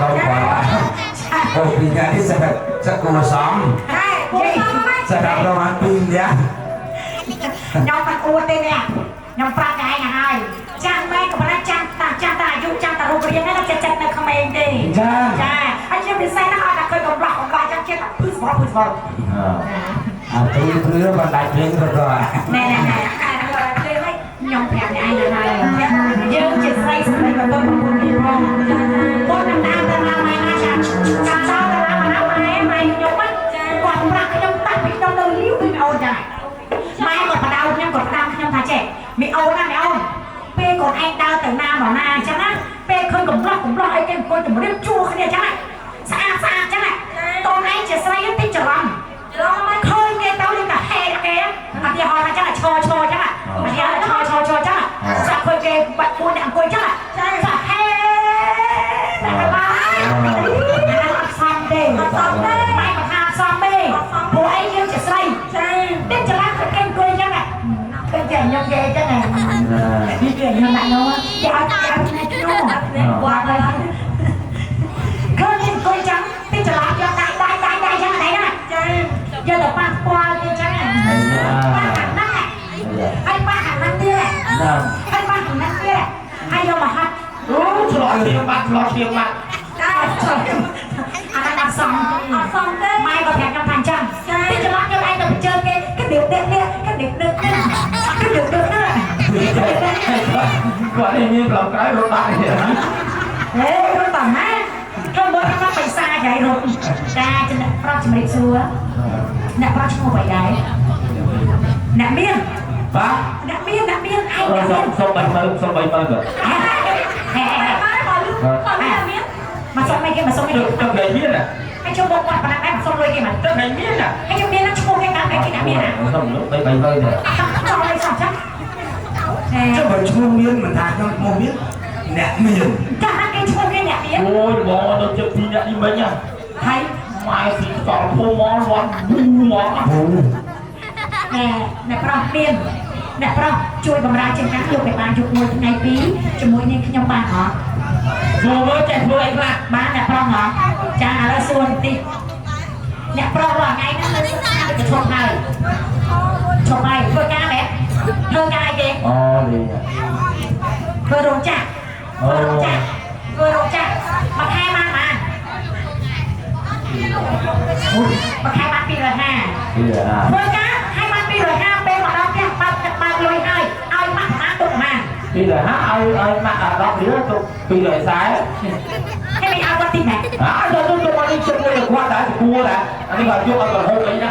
កូនគាត់ Hobinya ini sekusam តែគួរសមហ្នឹង sedang roman pindah. ខ្ញុំមិនអួតទេនេះខ្ញុំប្រាប់តែឯងហើយចាំមែនក៏ប៉ុន្តែចាំតាចាំតាអាយុចាំតារូបរាងហ្នឹងចិត្តចិត្តនៅក្មេងទេចាហើយជាពិសេសណាស់អត់តែឃើញកំឡោះកំឡោះចឹងចិត្តភឺស្បល់ភឺស្បល់ អាព្រីព្រឿបណ្ដាច់ភ្លេងទៅក៏ ណែណែណែខ្ញុំប្រាប់អ្នកឯងហើយយើងជាស្រីស្រីក៏ទៅប្រពន្ធគេផងមុននឹងដើរទៅណាម៉ែណាចាចាំចោលទៅណាម៉ែម៉ែម៉ែខ្ញុំគាត់ប្រាប់ខ្ញុំតាំងពីខ្ញុំនៅលាវដូចអូនចឹងម៉ែគាត់បដៅខ្ញុំគាត់តាមខ្ញុំថាចេះមីអូនណាមីអូនពេលកូនឯងដើរទៅណាមកណាអញ្ចឹងណាពេលឃើញកំឡោះកំឡោះអីគេអង្គុយតម្រៀបជួគ្នាអញ្ចឹងស្អាតស្អាតអញ្ចឹងកូនឯងជាស្រីតិចច្រឡំ ច្រឡំមិន ឃើញគេទៅយើងតែហេគេឧទាហរណ៍ថាចឹងឈរឈរចឹងឧទាហរណ៍ឈរឈរឈរចឹងសាក់ឃើញគេបាក់ពួនអ្នកអង្គុយចឹងសាក់ហេតែបាយអត់សមទេអត់សមទេម៉ែមកថាអត់សមទេព្រោះអីយើងជាស្រី ចា តិចច្រឡំគេអង្គុយចឹងឃើញគេខ្ញុំគេចឹងនេះគេខ្ញុំដាក់នោះគេឲ្យគេឲ្យផ្នែកនោះ វត្តហើយ ឃើញគេអង្គុយចឹងតិចច្រឡំយកដៃដៃដៃដៃចឹងដៃណា ចា យកទៅប៉ះពាល់គេចឹងប៉ះខាងហ្នឹងហើយប៉ះខាងហ្នឹងទៀត ណា ហើយប៉ះខាងហ្នឹងទៀតហើយយកមកហាត់ អូឆ្លោះឈាមបាត់ឆ្លោះឈាមបាត់ ចា អាហ្នឹងអត់សម អត់សមទេ ម៉ែក៏ប្រាប់ខ្ញុំថាអញ្ចឹងទីច្រឡំខ្ញុំឯងទៅជើគេគេដៀបដៀបនេះគេដៀបដៀបនេះគេដៀបដៀបនេះ គាត់នេះមានប្លង់ក្រោយរត់បាត់នេះ ហេរត់តាណាខ្ញុំមើលខ្ញុំបិសាចៃរត់ចាចំណប្រុសជំរាបសួរអ្នកប្រុសឈ្មោះអ្វីដែរអ្នកមាន បាទ អ្នកមានអ្នកមានឯងអ្នក សុ មាន ំសុំ30000សុំ30000បាទ ហេ ម៉ែបើលឺគាត់មាន មកសុំអីគេមកសុំអី ទឹកទឹកថ្ងៃមានណា ហើយជុំមកគាត់ប៉ុណ្ណឹងដែរមកសុំលុយគេមក ទឹកថ្ងៃមានណា ហើយជុំមានឈ្មោះគេតាមគេអ្នកមានណា សុំលុយ3 300ទេ ចង់ឲ្យសោះចឹងហេ ចុះបើឈ្មោះមានមិនថាខ្ញុំឈ្មោះមានអ្នកមាន ចាស់គេឈ្មោះគេអ្នកមាន អូយបងទៅជិតពីអ្នកនេះមិញ ហើយ ម៉ែស៊ីកលភូមកវត្តប៊ូមក អូ ណែអ្នកប្រុសមានអ្នកប្រុសជួយបម្រើជាងការយកไปបានយប់មួយថ្ងៃពីរជាមួយនឹងខ្ញុំបានហ៎ សួរមើលចេះធ្វើអីខ្លះ បានអ្នកប្រុសហ៎ចាឥឡូវសួរបន្តិចអ្នកប្រុសរាល់ថ្ងៃហ្នឹងនៅសិក្សាទៅឈប់ហើយឈប់ហើយធ្វើការមែនធ្វើការអីគេ អូនេះ ធ្វើរោងចក្រធ្វើរោងចក្រធ្វើរោងចក្រមួយខែបានប៉ុន្មានមួយខែបាន250 ពីអា ធ្វើការឲ្យបាន250ពេលមកដល់ផ្ទះបើកបើកលុយឲ្យឲ្យម៉ាក់ប្រហែលទុកប្រហែល ពីរហាឲ្យឲ្យម៉ាក់10រៀលទុក240 គេមិនឲ្យគាត់តិចមែន អាទៅទៅមកនេះជិតមួយគាត់ដែរគួរដែរអានេះគាត់យកឲ្យគាត់ហូបអីណា